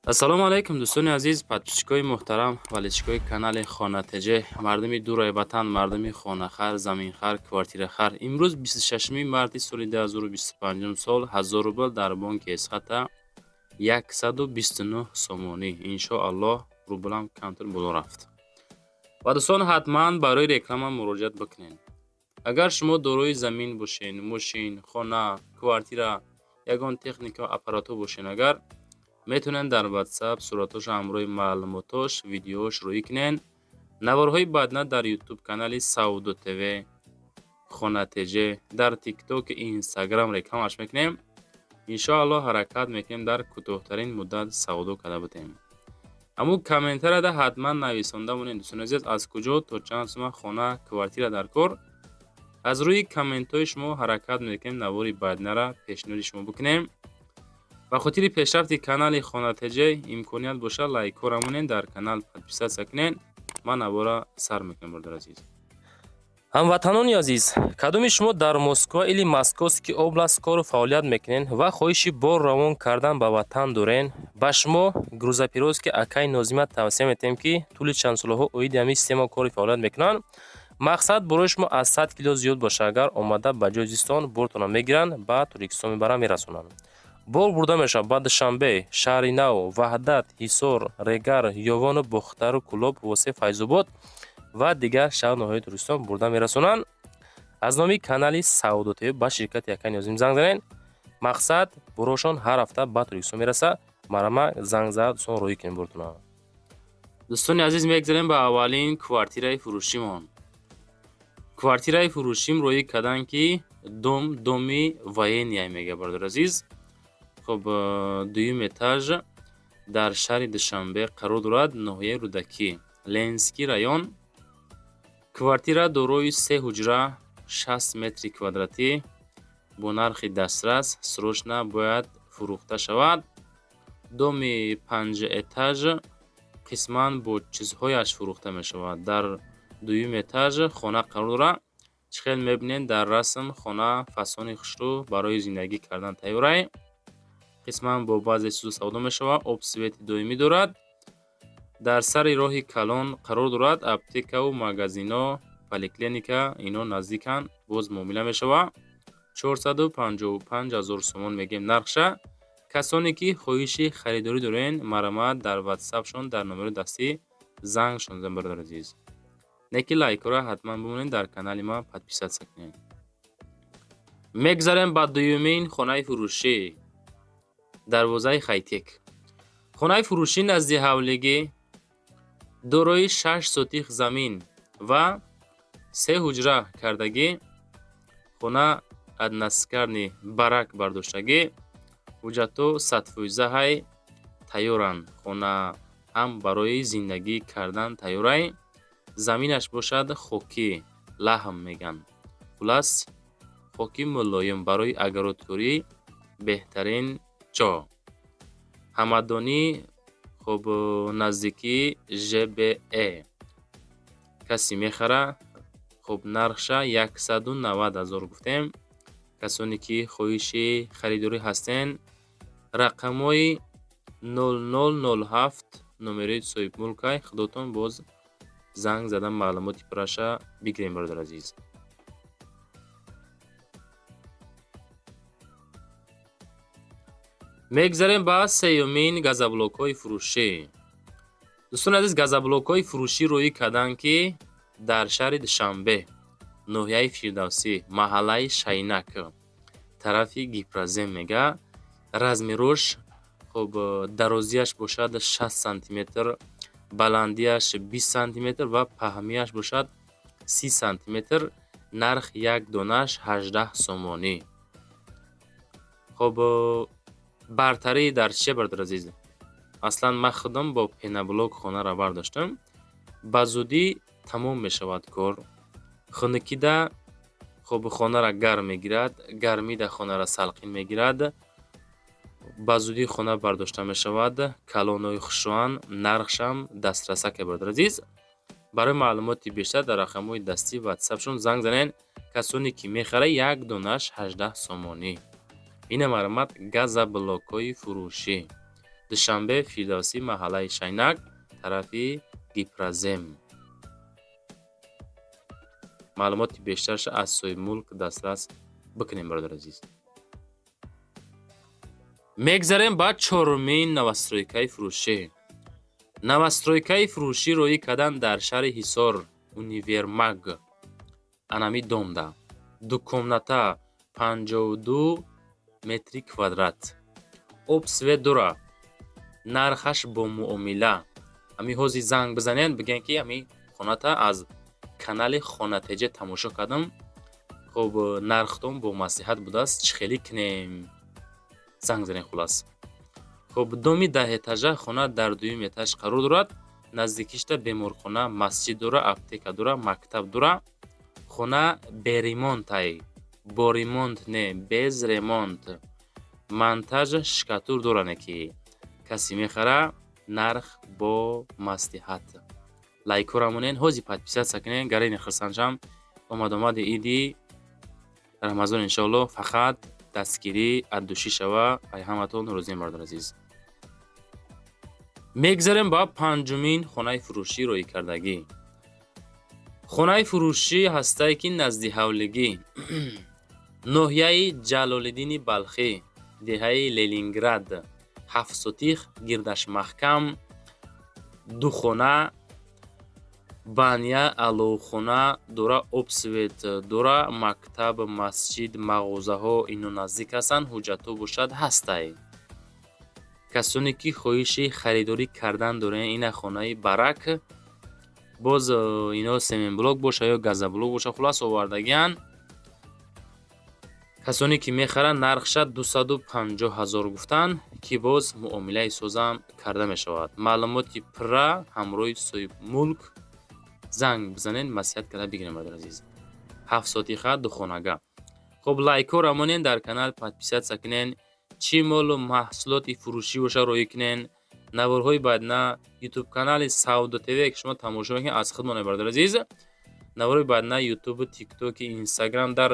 Ассалому алайкум, дӯстони азиз, подписчикои муҳтарам, болельщикои канали Хона ТЖ, мардуми дураи ватан, мардуми хонахар, заминхар, квартирахар. Имрӯз 26 марти соли 2025 сол, 1000 рубл дар бонки Эсхата 129 сомонӣ. Иншоаллоҳ, рублам камтар боло рафт. Ва дӯстон, ҳатман барои реклама муроҷиат бикунед. Агар шумо дорои замин бошед, мошин, хона, квартира, ягон техника, аппаратҳо бошед, агар метавонед, дар WhatsApp суратҳоша ҳамроҳи маълумотош, видеош рӯӣ кунед. Наворҳои баъдина дар YouTube канали Савдо ТВ, Хона ТЖ, дар TikTok, Instagram рекламаш мекунем. Иншоаллоҳ, ҳаракат мекунем, дар кӯтоҳтарин муддат савдо карда бутем. Аммо комментарияда ҳатман нависонда монед, дӯстони азиз, аз куҷо, то чанд сума хона, квартира дар кор. Аз рӯи комментҳои шумо ҳаракат мекунем, навори баъдинара пешниҳоди шумо бикунем. Ба хотири пешрафти канали Хона ТЖ, имконият бошад, лайкҳоро монед, дар канал подписаться кунед. Ман навора сар мекунам, бародари азиз. Ҳамватанони азиз, кадоми шумо дар Москва или Московский область кору фаъолият мекунед ва хоҳиши бор равон кардан ба ватан дорен, ба шумо грузоперевозки акаи Нозима тавсия метиҳем, ки тӯли чанд солаҳо оиди ҳамин система кори фаъолият мекунанд. Мақсад, борои шумо аз 100 кило зиёд бошад, агар омада ба ҷои зистон бортонро мегиранд, ба Тоҷикистон мебаранд, мерасонанд. Бор бурда мешавад ба Душанбе, Шаҳри Нав, Ваҳдат, Ҳисор, Регар, Ёвону Бохтару Кӯлоб, Восе, Файзобод ва дигар шаҳру ноҳияҳои Тоҷикистон бурда мерасонанд. Аз номи канали Савдо ТВ ба ширкати акаи Нозим занг занед. Мақсад, борошон ҳар ҳафта ба Тоҷикистон мерасад. Марама занг зада, дӯстон, роҳӣ кунем бортона. Дӯстони азиз, мегзарем ба аввалин квартираи фурӯшимон. Квартираи фурӯшим роҳӣ кардан, ки дом, доми военный мега, бародари азиз. Хоб, дуюм этаж, дар шаҳри Душанбе қарор дорад, ноҳияи Рӯдакӣ, Ленинский район. Квартира дорои се ҳуҷра, 60 метри квадратӣ, бо нархи дастрас, срочно бояд фурӯхта шавад. Доми панҷ этаж қисман бо чизҳояш фурӯхта мешавад. Дар дуюм этаж хона қарор дорад. Чӣ хел мебинед дар расм, хона фасони хушрӯ, барои зиндагӣ кардан тайёрай. Қисман бо баъзе чизо савдо мешавад. Об, свети доимӣ дорад. Дар сари роҳи калон қарор дорад. Аптекаву магазино, поликлиника ино наздиканд, боз муомила мешавад. 455 000 сомон мегӯем нархша. Касоне ки хоҳиши харидорӣ дорен, марҳамат, дар ватсапшон дар номери дастӣ зангшон зан, бародари азиз. Не ки лайкҳоро ҳатман бимонед, дар канали ман подписаться кунед. Мегзарем ба дуюмин хонаи фурӯшӣ, дарвозаи хайтек. Хонаи фурӯшӣ назди ҳавлигӣ, дорои 6 сотих замин ва се ҳуҷра кардагӣ. Хона односкатный барак бардоштагӣ. Ҳуҷҷатҳо 100%-ҳай, тайёранд. Хона ҳам барои зиндагӣ кардан тайёрай. Заминаш бошад хокӣ, лаҳм мегӯянд, хулас, хоки мулоим, барои огородкорӣ беҳтарин ҷо. Ҳамадонӣ. Хоб, наздикии ЖБЭ. Касе мехара, хоб, нархша 190 000 гуфтем. Касоне ки хоҳиши харидорӣ ҳастен, рақамҳои 0007 номерои соҳибмулкай, худотон боз занг зада, маълумоти пурраша бигирем, бародари азиз. Мегзарем ба сеюмин газоблокҳои фурӯшӣ. Дӯстони азиз, газоблокҳои фурӯшӣ рӯӣ карданд, ки дар шаҳри Душанбе, ноҳияи Фирдавсӣ, маҳаллаи Шайнак, тарафи Гипрозем мега. Размерош, хоб, дарозияш бошад 60 сантиметр, баландияш 20 сантиметр ва паҳмияш бошад 30 сантиметр. Нарх як донаш 18 сомонӣ. Хоб, бартарӣ дар чия, бародари азиз? Аслан ман худам бо пеноблок хонаро бардоштам. Ба зудӣ тамом мешавад кор. Хунукида, хоб, хонаро гарм мегирад, гармида хонаро салқин мегирад. Ба зудӣ хона бардошта мешавад. Калонҳои хушрӯанд, нархшам дастрасаке, бародари азиз. Барои маълумоти бештар дар рақамҳои дастӣ ватсапшон занг занед. Касоне ки мехарад, як донаш 18 сомонӣ. Ина, марҳамат, газоблокҳои фурӯшӣ. Душанбе, Фирдавсӣ, маҳаллаи Шайнак, тарафи Гипрозем. Маълумоти бештарша аз соҳибмулк дастрас бикунем, бародари азиз. Мегзарем ба чорумин новостройкаи фурӯшӣ. Новостройкаи фурӯшӣ роӣ кардан дар шаҳри Ҳисор, универмаг, анами домда, ду комната, 52 метри квадрат, об, свет дора, нархаш бо муомила. Ами ҳозир занг бизанед, бигӯен, ки ами хоната аз канали Хонатеҷа тамошо кардам. Хоб, нархтон бо маслиҳат будааст, чӣ хеле кунем? Занг занед, хулас. Хоб, доми 10 этажа, хона дар дуюм этаж қарор дорад. Наздикишта беморхона, масҷид дора, аптека дора, мактаб дора. Хона бе ремонтай, бо ремонт не, без ремонт, монтаж, штукатур доране, ки касе мехара, нарх бо маслиҳат. Лайкҳоро монен, ҳозир подписаться кунен. Гарини хурсандшам, омадомади иди Рамазон, иншоалло, фақат дастгирӣ от души шава. Ай ҳаматон розием, бародар азиз. Мегзарем ба панҷумин хонаи фурӯшӣ роӣ кардагӣ. Хонаи фурӯшӣ ҳастае, ки назди ҳавлигӣ, ноҳияи Ҷалолиддини Балхӣ, деҳаи Ленинград, 7 сотих, гирдаш маҳкам, ду хона, баня, аловхона дора, об, свет дора, мактаб, масҷид, мағозаҳо ино наздик ҳастанд. Ҳуҷҷатҳо бошад, ҳастай. Касоне ки хоҳиши харидорӣ кардан доранд, ина хонаи барак. Боз ино семенблок боша ё газоблок боша, хулас, овардагианд. Касоне ки мехаранд, нархша 250 000 гуфтанд, ки боз муомилаи созам карда мешавад. Маълумоти пурра ҳамроҳи соҳибмулк занг бизанед, маслиҳат карда бигирем, бародари азиз. 7 сотиха, духонага. Хоб, лайкҳоро монен, дар канал подписаться кунен, чӣ молу маҳсулоти фурӯшӣ боша, роӣ кунен. Наворҳои баъдна Ютуб канали Савдо ТВ, ки шумо тамошо мекунед, аз худмон, бародари азиз. Наворҳои баъдна Ютубу, Тиктоки, Инстаграм, дар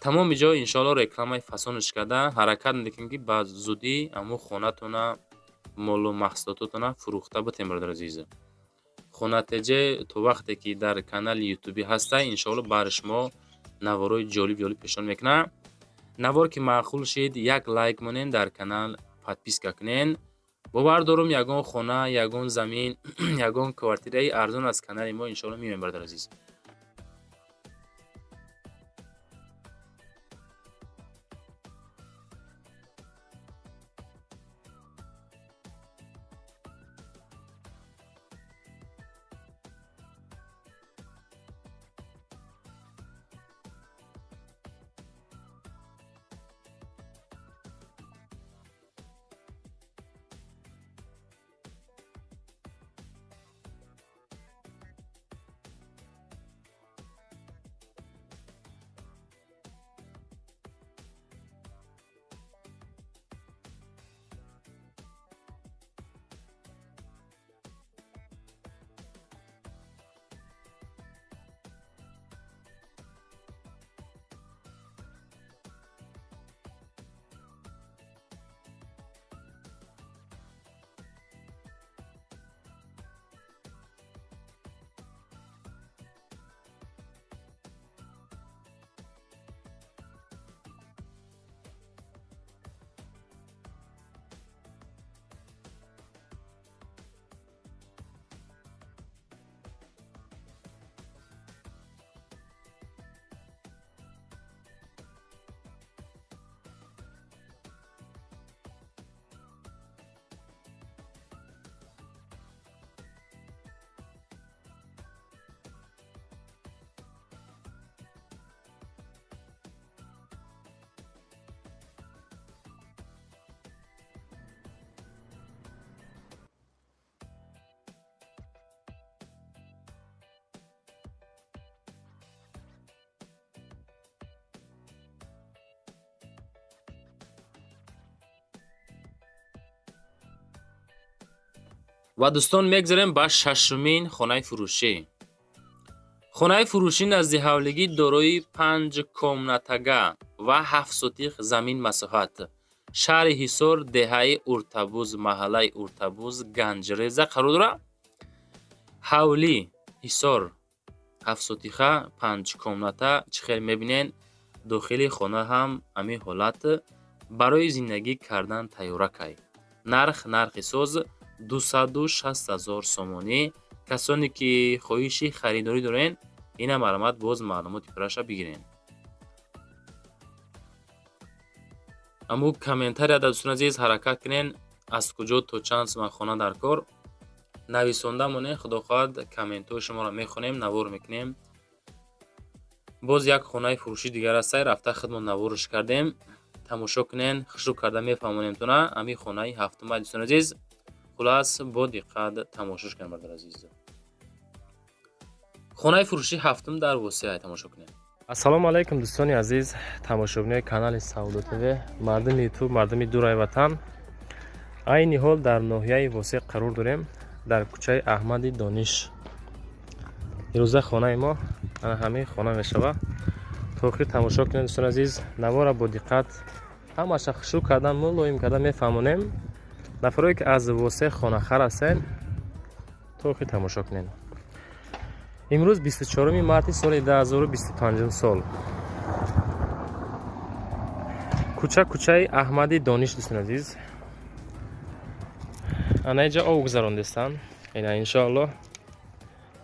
тамоми ҷо, иншоалло, рекламаи фасонаш карда ҳаракат мекунем, ки ба зудӣ аму хонатона, молу маҳсулототона фурӯхта бутем, бародари азиз. Хонатеҷе то вақте ки дар канали ютубӣ ҳаста, иншоалло, баҳри шумо наворҳои ҷолиб ҷолиб пешниҳод мекунам. Навор ки маъқул шид, як лайк монен, дар канал подписка кунен. Бовар дорум, ягон хона, ягон замин, ягон квартираи арзон аз канали мо, иншоалло, меоем, бародари азиз. Ва дӯстон, мегзарем ба шашумин хонаи фурӯшӣ. Хонаи фурӯшӣ назди ҳавлигӣ, дорои панҷ комнатага ва 7 сотих замин масоҳат. Шаҳри Ҳисор, деҳаи Уртабуз, маҳаллаи Уртабуз, Ганҷреза қарор дорад. Ҳавлӣ Ҳисор, ҳафтсотиха, 5 комната. Чӣ хел мебинен, дохили хона ҳам ҳамин ҳолат барои зиндагӣ кардан тайёракай. Нарх, нархи соз 260 0 сомонӣ. Касоне ки хоҳиши харидорӣ дорен, ина марҳамат, боз маълумоти пурраша бигирен. Аммо комментария, дӯстони азиз, ҳаракат кунен, аз куҷо то чанд суман хона дар кор нависонда монед. Худо хоҳад, комментҳои шуморо мехонем, навор мекунем. Боз як хонаи фурӯши дигар ҳастай, рафта худмон наворш кардем, тамошо кунен, хушрӯ карда мефаҳмонем-тона. Ҳамин хонаи ҳафтума, дӯстони азиз. Хулас, бо диққат тамошош кунем, бародари азиз. Хонаи фурӯши ҳафтум дар Восеа, тамошо кунем. Ассалому алайкум, дӯстони азиз, тамошобинои канали Савдо ТВ, мардуми Ютуб, мардуми дурай ватан. Айни ҳол дар ноҳияи Восеъ қарор дорем, дар кӯчаи Аҳмади Дониш. Ирӯза хонаи мо ана ҳамин хона мешавад. То охир тамошо кунед, дӯстони азиз, навора бо диққат, ҳамаша хушрӯ кардан, мулоим карда мефаҳмонем. Нафарое ки аз Восеъ хонахар ҳастен, то охир тамошо кунед. Имрӯз 24 марти соли 2025 сол. Кӯча, кӯчаи Аҳмади Дониш, дӯстони азиз. Ана иҷа об гузарондестанд. Ина, иншоаллоҳ,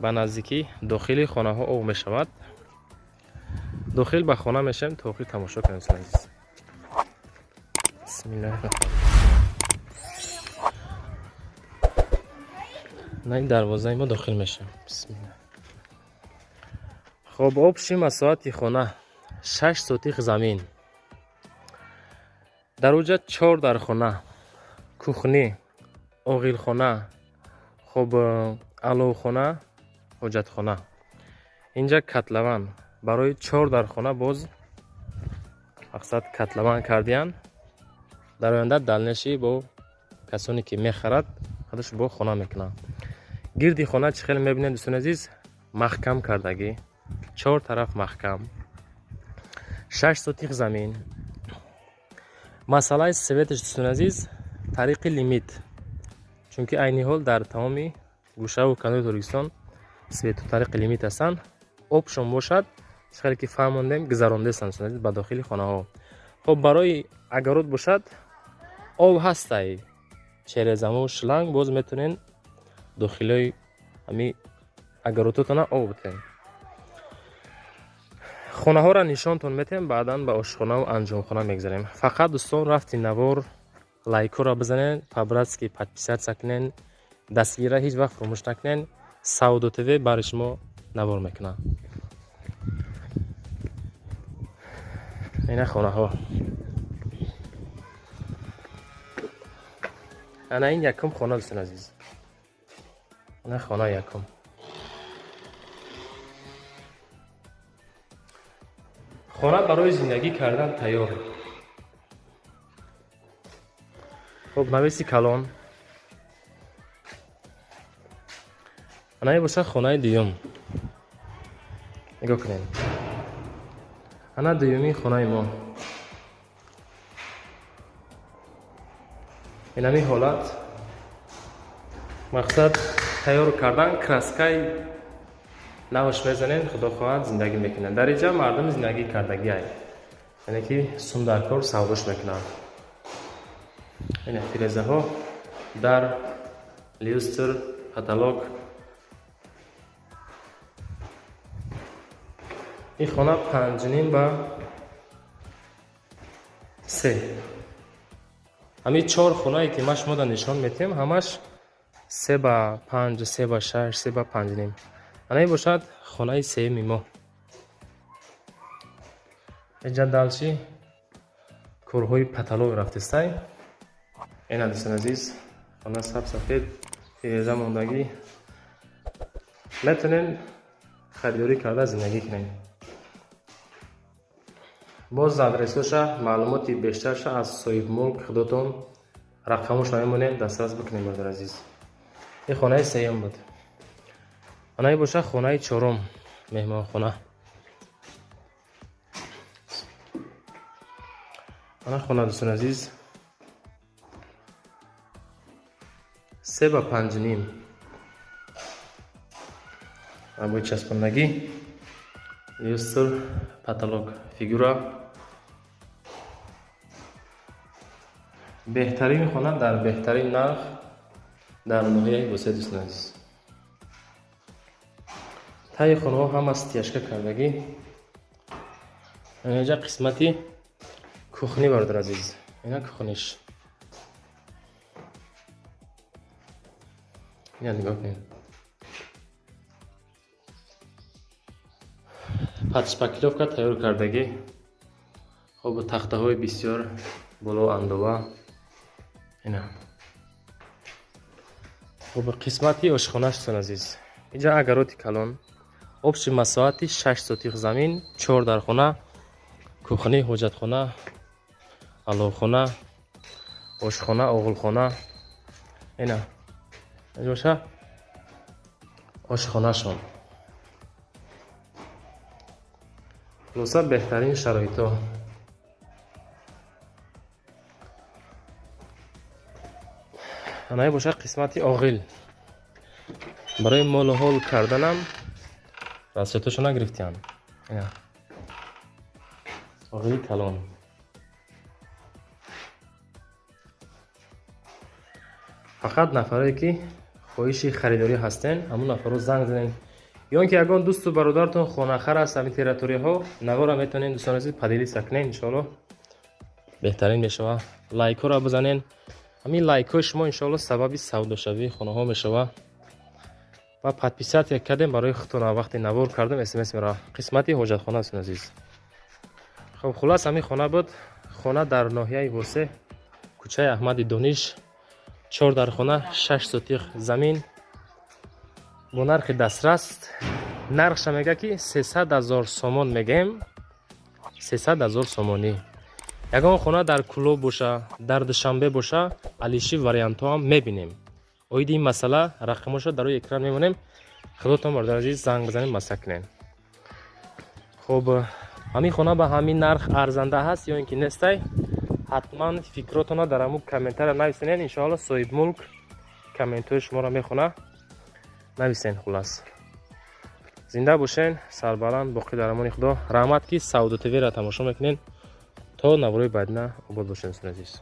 ба наздикӣ дохили хонаҳо об мешавад. Дохил ба хона мешавем, то охир тамошо кунем, дӯстони азиз. Бисмиллаҳи. На ин дарвозаи мо, дохил мешавем. Бисмилла. Хоб, общий масоҳати хона 6 сотих замин. Дар оҷа чор дархона, кухня, оғилхона, хоб, аловхона, ҳоҷатхона. Инҷа котлован барои чор дархона, боз мақсад котлован кардиян. Дар оянда дальнейший бо касоне ки мехарад, худаш бо хона мекунад. Гирди хона, чӣ хеле мебинед, дӯстони азиз, маҳкам кардагӣ, чор тараф маҳкам. 6 сотих замин. Масъалаи светаш, дӯстони азиз, тариқи лимит, чунки айни ҳол дар тамоми гӯшаву канори Тоҷикистон свету тариқи лимит ҳастанд. Обшон бошад, чӣ хеле ки фаҳмондем, гузарондестанд, дӯстони азиз, ба дохили хонаҳо. Хоб, барои огород бошад, об ҳастай, через ҳамо шланг боз метавонед дохилои ҳами огородотона об бутен. Хонаҳоро нишонтон метиҳем, баъдан ба ошхонаву анҷомхона мегзарем. Фақат, дӯстон, рафти навор лайкҳоро бизанед, по-братски подписаться кунед, дастгира ҳеҷ вақт фуромӯш накунед. Савдо ТВ барои шумо навор мекунад. Ина хонаҳо. Ана ин якум хона, дӯстони азиз. Ана хона якум. Хона барои зиндагӣ кардан тайёр. Хоб, навеси калон. Ана бошад хонаи дуюм. Нигоҳ кунед, ана дуюмин хонаи мо. Инами ҳолат, мақсад тайёр кардан, краскаи навш мезанем, худо хоҳад, зиндагӣ мекунем. Дар инҷа мардум зиндагӣ кардагиай, яъне ки сум дар кор, савдош мекунанд. Ина тирезаҳо, дар, люстр, потолок. Ин хона 5,5 ба 3. Ҳамин чор хонае ки ман шумода нишон метиҳам, ҳамаш 3 ба 5, 3 ба 6, 3 ба 5,5. Ана ин бошад хонаи сеюми мо. Инҷа дальше корҳои потолок рафтестай. Ина, дӯстони азиз, хона саб сафед, тиреза мондагӣ. Метавонем харидорӣ карда зиндагӣ кунем. Боз адресоша, маълумоти бештарша аз соҳибмулк худотон рақамошро мемонем, дастрас бикунем, бародари азиз. Ин хонаи сеюм буд. Ана ин бошад хонаи чорум, меҳмонхона. Ана хона, дӯстони азиз. 3 ба 5,5. Обои часпондагӣ, люстр, потолок фигура. Беҳтарин хона дар беҳтарин нарх дар ноҳияи Восе, дӯстони азиз. Таи хонаҳо ҳама стяжка кардагӣ. Инҷа қисмати кухни, бародар азиз, ина кухниш. Ина нигоҳ кунед. Под шпаклёвка тайёр кардагӣ. Хоб, тахтаҳои бисёр боло андова. Ина. Хоб, қисмати ошхонаш, дӯстони азиз. Инҷа огороди калон. Общий масоҳати 6 сотих замин, 4 дархона, кухни, ҳоҷатхона, аловхона, ошхона, оғилхона. Ина. Инҷа боша ошхонашон. Хулоса, беҳтарин шароитҳо. Анаи боша қисмати оғил. Барои молу ҳол карданам расчёташо нагирифтиям. Ина. Оғили калон. Фақат нафарое ки хоҳиши харидорӣ ҳастен, ҳамун нафарро занг занед. Ё ин ки ягон дӯсту бародаратон хонахар аст ҳамин территорияҳо, навора метавонед, дӯстони азиз, поделиться кунед, иншоалло беҳтарин мешавад. Лайкҳоро бизанед. Ҳамин лайкҳои шумо иншоалло сабаби савдошавии хонаҳо мешавад. Ва подписаться кардем барои худтон, вақте навор кардем смс меравад. Қисмати ҳоҷатхона, дӯстони азиз. Хоб, хулас, ҳамин хона буд. Хона дар ноҳияи Восе, кӯчаи Аҳмади Дониш, 4 дархона, 6 сотих замин бо нархи дастрас. Нархша мега ки 300 000 сомон мегем, 300 000 сомонӣ. Ягон хона дар Кӯлоб боша, дар Душанбе боша, алиши вариантҳо ҳам мебинем. Оиди ин масъала рақамошо дар рӯи экран мемонем. Худотон, бародари азиз, занг бизанед, масъала кунед. Хоб, ҳамин хона ба ҳамин нарх арзанда ҳаст ё ин ки нестай? Ҳатман фикротонро дар ҳамун комментария нависенед. Иншоалло соҳибмулк комментҳои шуморо мехона. Нависен, хулас. Зинда бошен, сарбаланд, боқӣ дар амони Худо. Раҳмат, ки Савдо ТВ-ро тамошо мекунед. То наворои баъдина обод бошед, дӯстони азиз.